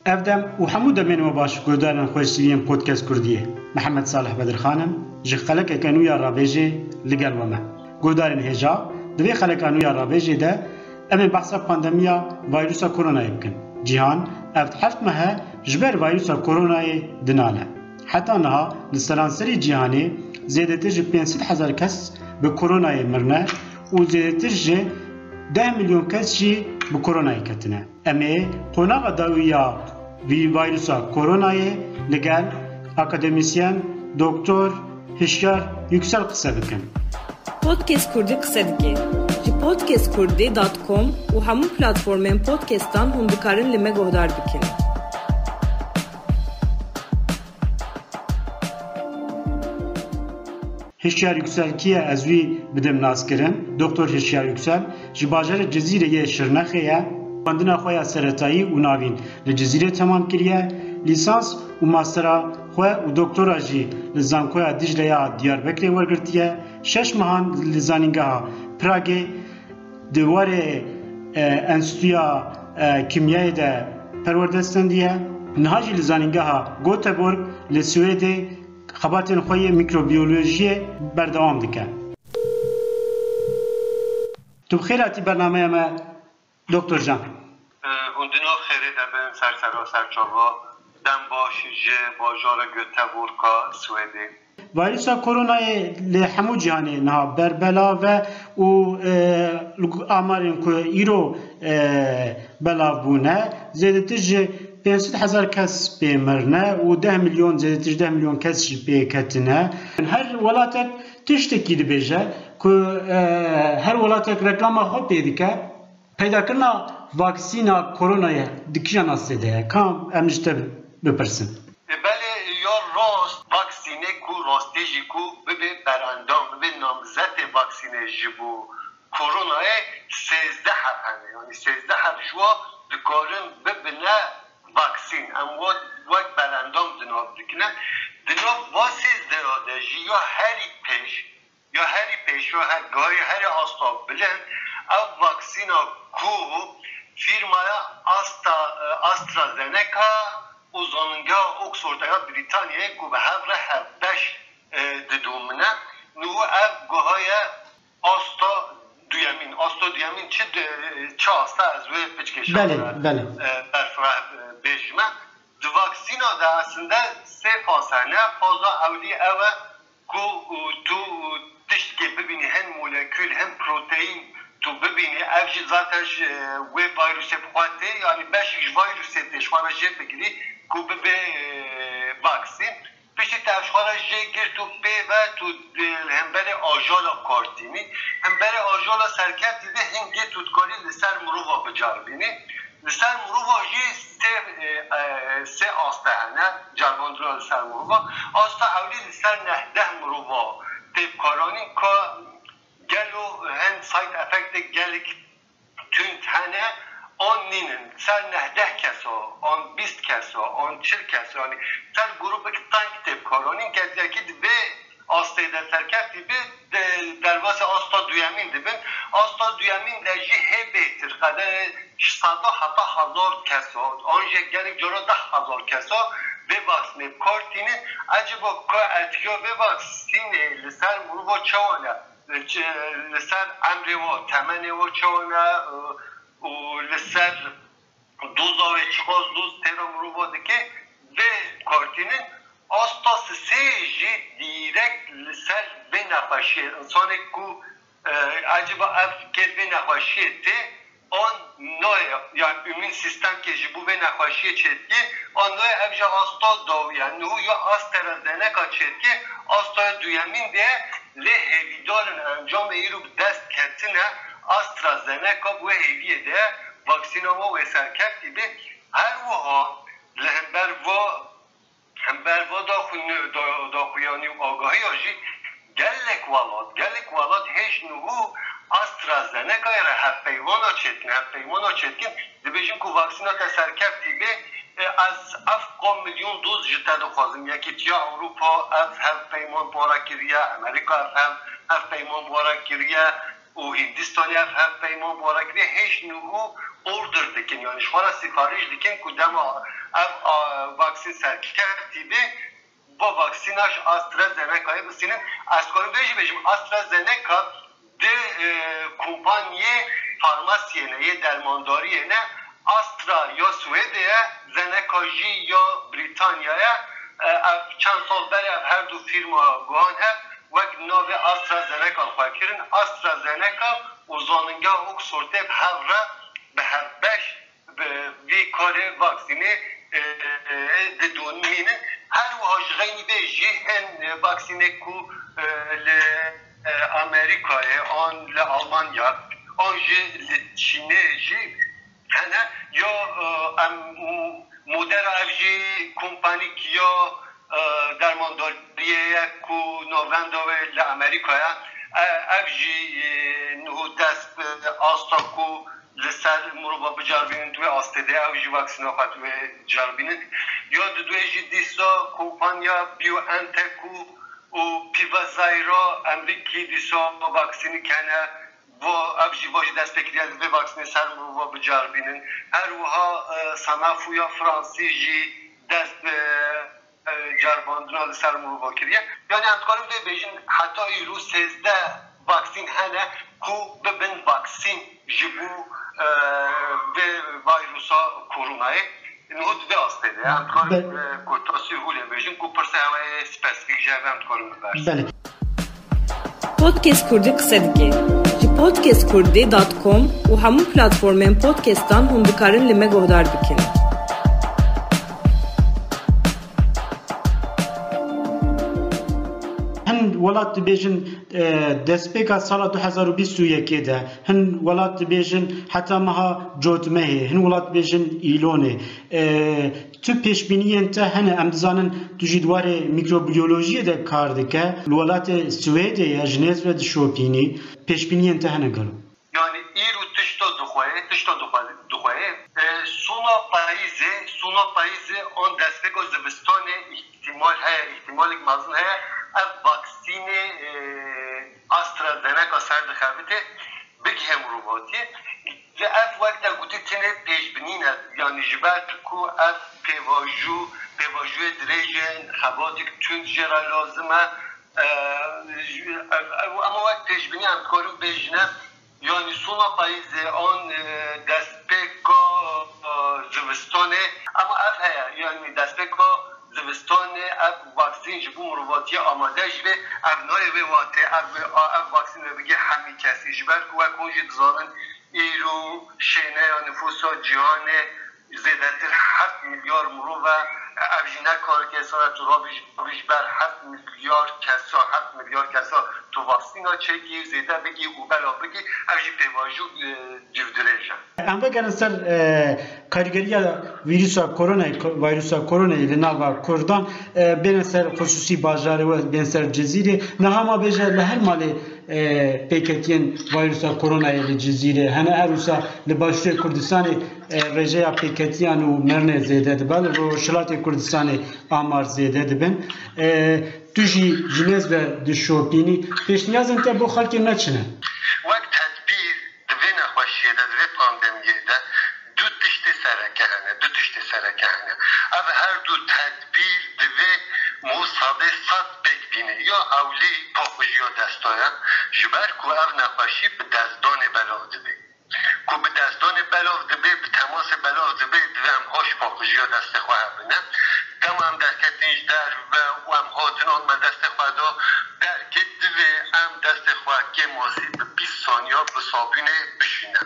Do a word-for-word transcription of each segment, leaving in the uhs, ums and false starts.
Ev dem û hemû demên we baş, guhdarên xweşsîriyên Podcast Kurdiyê. Mihemed Salih Bedirxan im, ji xelekeke nû ya Ravêjê li gel we me. Guhdarên hêja, di vê xeleka nû ya Ravêjê de em ê behsa pandemiya vayrusa koronayê bikin. Cîhan ev heft meh e ji ber vayrusa koronayê dinale. Heta niha li seranserî cîhanê zêdetir ji pênc sed hezar kes bi koronayê mirine û zêdetir ji deh milyon kes jî bi koronayê ketine. Em ê qonaxa dawî ya vî-, vayrusa koronayê li gel akademîsyen Doktor Hişyar Yüksel qise bikin. Podcast Kurdî qise dike. Ji podcast kurdî dot com û hemû platformên podcastan hûn dikarin li me guhdar bikin. Hişyar Yüksel kî ye? Ez wî bidim naskirin. Doktor Hişyar Yüksel ji bajarê Cizîrê yê Şirnexê ye. Xwendina xwe ya seretayî û navîn li Cizîrê temam kiriye. Lîsans û mastera xwe û doktora jî li Zankoya Dîcle ya Diyarbekirê wergirtiye. Şeş mehan li Zanîngeha Pragê di warê, e, Enstitûya, e, Kîmyayê de perwerde stendiye. Niha jî li Zanîngeha Göteborg li Swêdê xebatên xwe yê mîkrobiyolojiyê berdewam dike. Tu bi xêr hatî bernameya me, Doktor Can. Hûn di nav xêrê de bin, ser sera ser çava. Dem baş ji bajara Göteborga Swêdê. Vayrusa koronayê li hemû cîhanê niha berbelav e û, e, amarên ku îro, e, belav bûne, zêdetir ji pênc sed hezar kes pê mirine û deh milyon, zêdetir ji deh milyon kes jî pê ketine. Her welatek tiştekî dibêje ku, e, her welatek reklama xwe pê dike. Peydakirina vaksîna koronayê di kîjan astê de ye? Ka em ji te bipirsin. E, belê, ya rast, vaksînê ku rastî jî ku bibe berendam, bibe namzetê vaksînê ji bo koronayê sêzdeh heb hene. Yanî sêzdeh heb ji wa dikarin bibine vaksîn. Em wa wek berendam di nav dikine. Di nav va sêzdeh de jî ya herî pêş, ya herî pêşo, her gahî herî asta bilind, ev vaksîna ku fîrmaya Asta-, AstraZeneca û zanîngeha Oxford ya Brîtanyayê ku bi hev re hevbeş, e, didomine, niha ev guhaye asta duyemîn. Asta duyemîn çi di-, çi asta ez wê piçkê Belê, şahane, belê. e, berfireh, e, bêjime. Di vaksîna de aslında sê faz hene. Faza ewlî ew e, ku, û, tu tiştekê bibînî, hin molekül, hin proteîn tu bibînî, ev jî zaten ji, e, wê vîrusê bi xwe tê, yanî beşek ji vîrusê tê, ji xwe re jê bigirî ku bibe, e, vaksîn. Piştî te ev ji xwe re jê girt û pê ve tu, e, li hemberê ajala kar tînî. Hemberê ajala serkevtî de hingê tu dikarî li ser mirova biceribînî. Li ser mirova jî sê, e, e, sê asta hene, ceribandina li ser mirova. Asta ewlî li ser nehdeh mirova tê bikaranîn, ka gelo hin side effectê gelek tund hene, an nînin. Ser nehdeh kesa, an bîst kesa, an çil kesa, yanî ser grûpek teng tê bikaranîn, kesiyekî di vê astê de serkevtî be, de-, derbasî asta duyemîn dibin. Asta duyemîn de jî hê bêhtir, qederê ji seda heta hezar kes o, an jî gelek cara deh hezar kes o vê vaksînê bi kar tînin. Ecêba ka etkiya vê vaksînê li ser mirova çawa ne? Li, li ser emrê wa, temenê wa çawa ne? Û li ser doza wê çiqas doz têra mirova dike, vê kartînin asta sisê jî dîrekt li ser vê nexweşiyê, însanê ku, e, ecêba ev kêr vê nexweşiyê tê, an nayê, yan îmûn sîstemkê ji bo vê nexweşiyê çêdikê, an nayê ev jî asta dawî ye. Niha ya AstraZeneca çêdikê, asta duyemîn de ye, lê hêvîdar in encamê îro bi dest ketine, AstraZeneca bi wê hêviyê de ye. Vaksîna wan wê serkevtî be. Her wiha li hember va, hember va daxuyan-, da-, daxuyanî û agahiya jî gelek welat, gelek welat hêj niha AstraZenecayê re hevpeymana çêdikin, hevpeymana çêdikin, dibêjin ku vaksîna te serkevtî be, e, ez ev qan milyon doz ji te dixwazim. Yekîtiya Ewropa ev hevpeyman bi we re kiriye, Amerîka ev hev-, hevpeyman bi we re kiriye. û Hindistanê ev hevpeyman bi we re kiriye, hêj niho order dikin, yanî ji xwe re sîfarîş dikin ku dema ev, a, vaksîn serkevtî be, va vaksîna ji AstraZenecayê bisînin. Ez dikarim vê jî bêjim, AstraZeneca di, e, kompaniyê farmasiyê ne, yê dermandariyê ne, Astra ya Swêdê ye, Zeneca jî ya Brîtanya ye. E, ev çend sal berê ev her du fîrma guhan hev wek navê AstraZeneca xwe kirin. AstraZeneca û zanîngeha Oxfordê bi hev re, bi hevbeş bi vî karê vaksînê, e, e, didonînin. Her wiha ji xeynî vê jî hin, e, vaksînê ku, e, li, e, Amerîkayê, an li Almanya, an jî li Çînê jî hene. Ya, e, em, Moderna ev jî kompanîk ya, e, dermandariyê ye ku navenda wê li Amerîka ye. E, ev jî, e, niho dest bi asta ku li ser mirova bicaribînin, di wê astê de ew jî vaksîna xwe di wê caribînin. Ya di duê jî dîsa kompanya BioNTech û, û Pfizer a Amerîkî dîsa vaksînî kene. Bo ev jî, bo jî dest pê kiriye, divê vaksînê ser mirova bicaribînin. Her wiha, e, Sanofi ya Fransî jî dest bi, e, caribandina li ser mirova kiriye. Yanî em dikarin vê bêjin, heta îro sêzdeh vaksîn hene ku bibin vaksîn ji bo, e, vê vayrusa koronayê. Niho di vê astê de, em dikarin, Be- e, kurtasî hûlê bêjin ku pirsê ew ê spesîfîk ji hev em dikarin bibersin. Belê. Podcast Kurdî qise dike. Ji podcast kurdî dot com û hemû platformên podcastan hûn dikarin li me guhdar bikin. Hin welat dibêjin, e, destpêka sala du hezar û bîst û yekê de, hin welat dibêjin heta meha Cotmehê, hin welat dibêjin Îlonê. E, tu pêşbîniyên te hene, em dizanin tu jî di warê mîkrobiyolojiyê de kar dike, li welatê Swêdê ye, ji nêz ve dişopînî, pêşbîniyên te hene gelo? Yanî îro tişta dixweyê, tişta dixwe-, dixweyê. E, sona payîzê, sona payîzê an destpêka zivistanê îhtimal heye, îhtimalek mezin heye, ev vaksînê, e, AstraZeneca ser dixebitê, bigihe mirovatiyê. Lê ev wek te gotî tenê pêşbinî ne, yanî ji ber ku ev pêvajo, pêvajoyê dirêj in, xebatêk tund jê re lazim e. E, ji, ev, ev, ema wek pêşbinî em dikarin bêjine, yanî sona payîzê an, e, destpêka, e, zivistanê, ema ev heye, yanî destpêka zivistanê ev vaksîn ji bo mirovatiya amade jî be, ev nayê wê watê, ev, ev vaksîn wê bigê hemî kesî. Ji ber ku wek hûn jî dizanin, îro şêneya nifûsa cîhanê zêdetir heft milyar mirov e. Ev jî ne kareke sane, tu rabî ji, rabî ji ber heft milyar kesa, heft milyar kesa tu vaksîna çêkî, zêde bigî û belav bigî, ev jî pêvajo, e, civdirêj e. Em vegerin ser, e, karîgeriya vîrusa koronayê, ko-, vîrusa koronayê li nava Kurdan, e, bêne ser xisûsî bajarê we, bêne ser Cizîrê. Niha ma bêje li her malê, e, pêketiyên vîrusa koronayê li Cizîrê hene. Her wisa li Başûrê Kurdistanê, e, rêjeya pêketiyan û mirinê zêde dibe. Li Rojhilatê Kurdistanê amar zêde dibin. E, tu jî ji nêz ve dişopînî. Pêşniyazên te bo xelkê me çi ne? Wek tedbîr, di vê nexweşiyê de, di vê pandemiyê de du tiştê sereke hene, du tiştê sereke hene. Ev her du tedbîr divê mo sedê sed pêk bîne. Ya ewlî paqijiya desta ye, ji ber ku ev nexweşî bi destdanê belav dibe. Ku bi destdanê belav dibe, bi temasê belav dibe, divê em haş paqijiya destê xwe hebine. Dema em derketin ji derve û em hatin an me destê xwe da derkê, divê em destê xwe kêmasî bi bîst saniya bi sabûnê bişîne.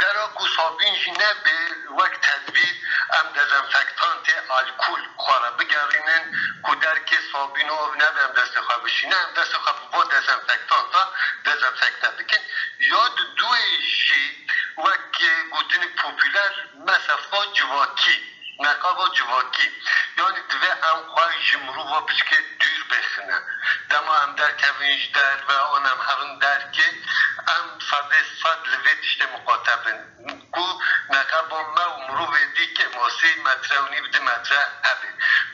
Dera ku sabîn jî nebe, wek tedbîr em dezenfektantê alkol xwe re bigerînin ku derkê sabîn û av nebe, em destê xwe bişîne, em destê xwe bi va dezenfektanta dezenfekte bikin. Ya di duê jî wek gotinê popûler, mesefa civakî, neqaba civakî. Yanî divê em xwe ji mirova piçkê dûr bêxine. Dema em derkevin ji derve an em herin derkê, em sedê sed li vê tiştê miqate bin. Ku neqeba me û Mirovê dî kêm o, sê metre û nîv, di metre hebe.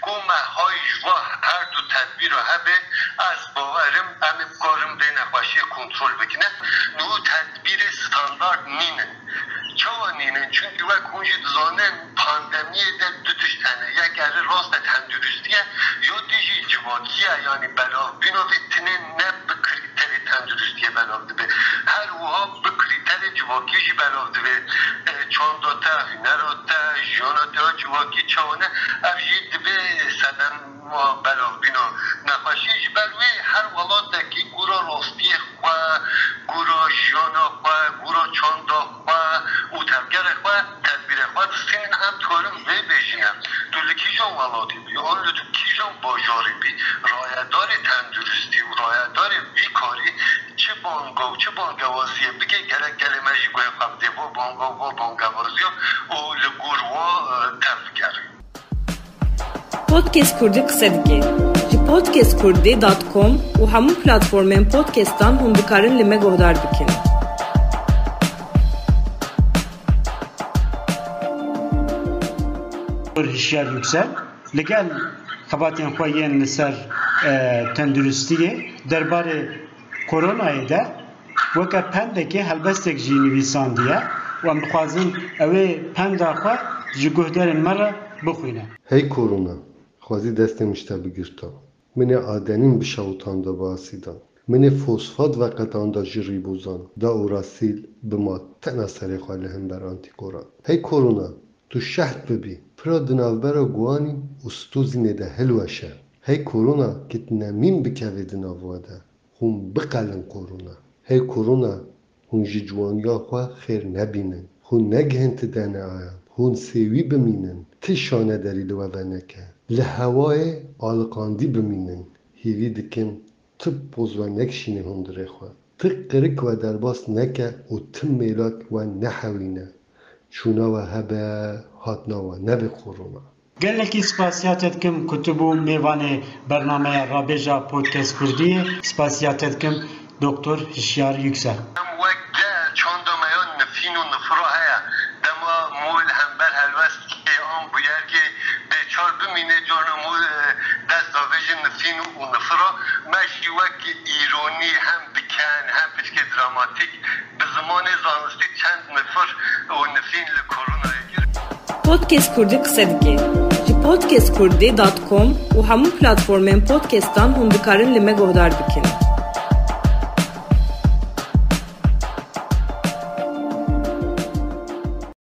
Ku me hay ji va her du tedbîra hebe, ez bawerim em ê bikarin vê nexweşiyê kontrol bikine. Nû tedbîrê standart nînin. Çawa nînin? Çunkî wek hûn jî dizanin, pandemiyê de du tişt hene. Yek erê rasta tenduristî ye, ya dî jî civakî ye, yanî belavbîna vê tinê ne bi krîterê tenduristiyê belav dibe. Her wiha bi krîterê civakî jî belav dibe. E, çanda te, hunera te, jiyana te ya civakî çawa ne, ev jî dibe sedema belavbîna nexweşiyê. Ji ber wê her welatekî gora rastiyê xwe, gora jiyana xwe, gora çanda xwe û tevgerê xwe, tedbîrê xwe distînin. Em dikarin vê bêjine. Tu li kîjan welatî bî, an li tu kîjan bajarî bî, rayedarê tenduristî û rayedarê vî karî çi banga û çi bangewaziyê bike, gerek gelê me jî guhê xwe bidê va banga û va bangevaziya û li gor wa, e, tevgerin. Podcast Kurdî qise dike. Ji podcast kurdî dot com û hemû platformên podcastan hûn dikarin li me guhdar bikin. Doktor Hişyar Yüksel, li gel xebatên xwe yên li ser, e, tenduristiyê derbarê koronayê de weke pendekê helbestek jî nivîsandiye û em dixwazin ew ê penda xwe ji guhdarên me re bixwîne. Hey korona, xwezî destê min ji te bigirta. Min ê adenîn bi şewitanda bi asîdan. Min ê fosfat veqetanda ji rîbozan, dauracil, bima tena serê xwe li hember antîkoran. Hey korona, tu şeht bibî, pira di navbera guanî û stûzînê de hilweşe. Hey korona, kitnemîn bikevê di nav we de. Hûn biqelin korona. Hey korona, hûn ji ciwaniya xwe xêr nebînin. Hûn negihin ti D N A'yan. Hûn sêwî bimînin. Ti şanederî li we veneke. Li hewayê aliqandî bimînin. Hêvî dikim ti poz we nekişînê hundirê xwe. Ti qirik we derbas neke û ti mêlak we nehewîne. Çûna we hebe, hatina we nebe korona. Gelekî spasiya te dikim ku tu bû mêvanê bernameya Rabêja Podcast Kurdiyê. Spasiya te dikim Doktor Hişyar Yüksel. Em wek gel çanda me ya nifîn û nifira heye. Dema mû li hember helwestkê an bûyerkê bêçar bimîne, carna mû, e, dest davêjin nifîn û nifira. Me jî wek îronî hem bi ken, hem piçkê dramatîk bi zimanê zanistî çend nifir û nifîn li koronayê kir. Podcast Kurdî qise dike. Ji podcast kurdî dot com û hemû platformên podcastan hûn dikarin li me guhdar bikin.